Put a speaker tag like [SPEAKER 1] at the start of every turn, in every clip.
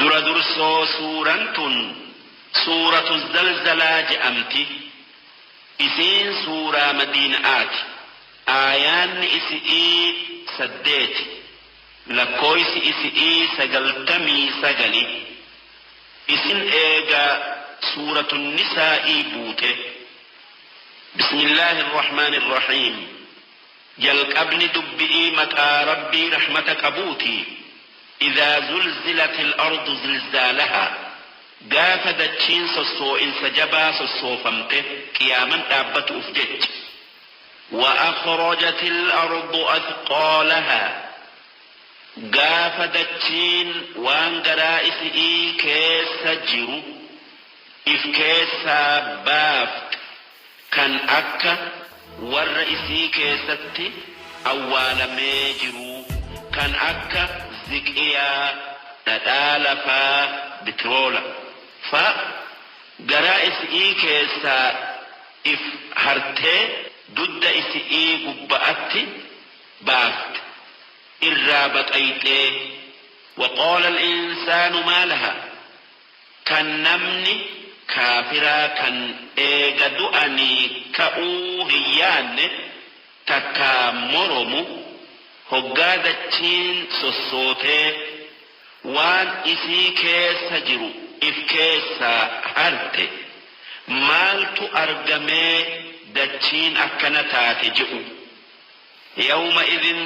[SPEAKER 1] Dura dursoo suuraan tun suuratu zalzalaa je'amti. Isiin suuraa Madiina'aati. Aayaanni isi'ii 8. Lakkooysi isi'ii 99. Isin eega suuratu nisaa'ii buute. Bismillaahi irrahmaani irrahiim. Jalqabni dubbi'ii maqaa Rabbii rahmata qabuuti. Idaa zulzilatil ardu zilzaalahaa. Gaafa dachiin sossoo'insa jabaa sossoofamte qiyaaman dhaabbatu'uuf jecha. Wa akhrajatil ardu athqaalahaa. Gaafa dachiin waan garaa isi'ii keessa jiru if keessaa baafte kan akka warra isii keessatti awwaalamee jiruu, kan akka ziqiyaa, dhadhaa lafaa, bitroola. Fa garaa isi'ii keessaa if hartee dudda isi'ii gubba'atti baafte, irraa baqayxee. Wa qaala al-insaanu maa lahaa. Kan namni kaafiraa kan eega du'anii ka'uu hin yaanne takkaa moromu hoggaa dachiin sossootee waan isii keessa jiru if keessaa harte maaltu argamee dachiin akkana taate je'u. Yawma'idhin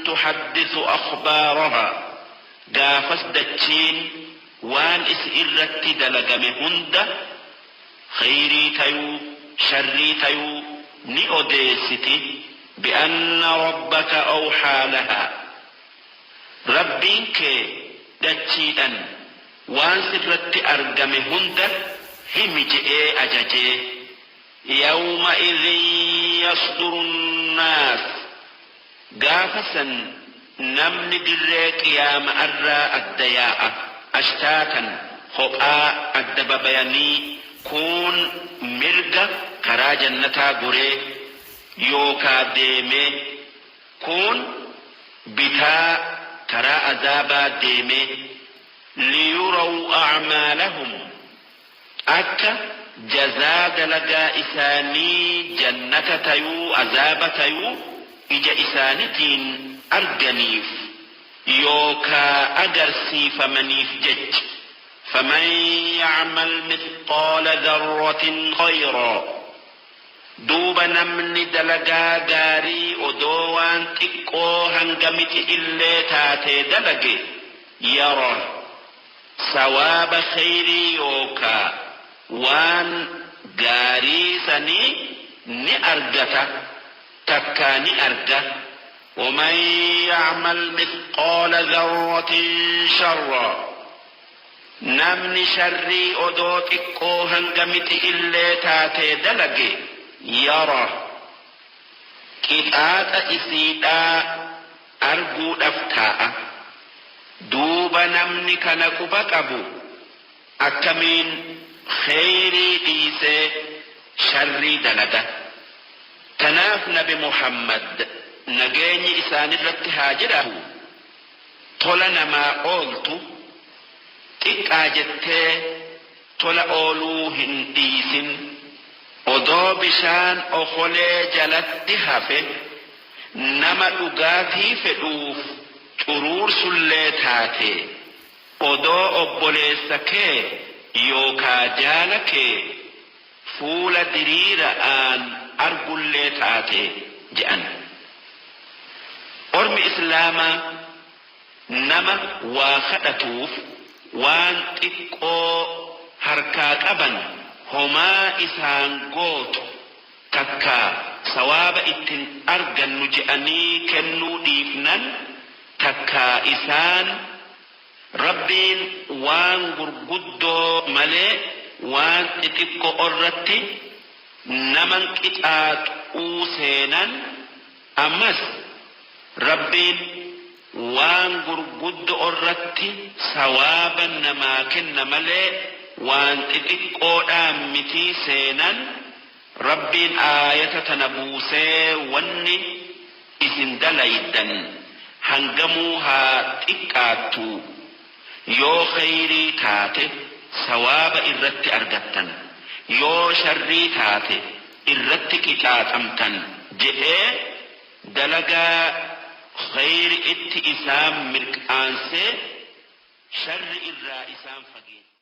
[SPEAKER 1] tuhaddithu akhbaarahaa gaafas dachiin waan isi'irratti dalagame hunda kheyrii tayuu sharrii tayuu ni odeessiti bi'anna rabbaka awhaa lahaa Rabbiin kee dachiidhan waan sirratti argame hunda himi je'ee ajajee. Yawma'idhin yasduru nnaas gaafa san namni dirree qiyaama'arraa adda yaa'a, ashtaatan, khophaa adda babayanii kuun mirga karaa jannataa goree yookaa deemee, kuun bitaa karaa azaabaa deemee, liyuraw a'maalahum akka jazaa dalagaa isaanii jannata tayuu azaaba tayuu ija isaanitiin arganiif yookaa agarsiifamaniif jecha. Faman ya'mal mithqaala dharratin khayraa. Duuba namni dalagaa gaarii odoo waan xiqqoo hanga mixi'illee taatee dalage, yarah, sawaaba kheyrii yookaa waan gaarii sanii ni argata takkaa ni arga. Waman ya'mal mithqaala dharratin sharraa. Namni sharrii odoo xiqqoo hanga mixi'illee taatee dalage, yarah, qixaaxa isiidhaa arguudhaf taa'a. Duuba namni kana quba qabu akkamiin kheyrii dhiisee sharrii dalaga? Tanaaf nabi Muhammad nageenyi isaanirratti haa jiraatuu tola namaa ooltu xiqqaa jettee tola ooluu hin dhiisin. Odoo bishaan okolee jalatti hafe nama dhugaatii fedhuuf curuursullee taatee, odoo obboleessa kee yookaa jaala kee fuula diriira'aan argullee taatee je'an. Ormi islaamaa nama waa khadhatuuf waan xiqqoo harkaa qaban homaa isaan gootu takkaa sawaaba ittin argannu je'anii kennuu dhiifnan takkaa isaan Rabbiin waan gurguddoo malee waan xixiqqo'orratti naman qixaax'uu seenan, ammas Rabbiin waan gurguddo'orratti sawaaba namaa kenna malee waan xixiqqoodhaa mitii seenan, Rabbiin aayata tana buusee wanni isin dalaydan hangamuu haa xiqqaattuu, Yoo kheyrii taate sawaaba irratti argattan, yoo sharrii taate irratti qixaaxamtan je'ee dalagaa kheyri'itti isaan mirqaansee, sharri irraa isaan fageesse.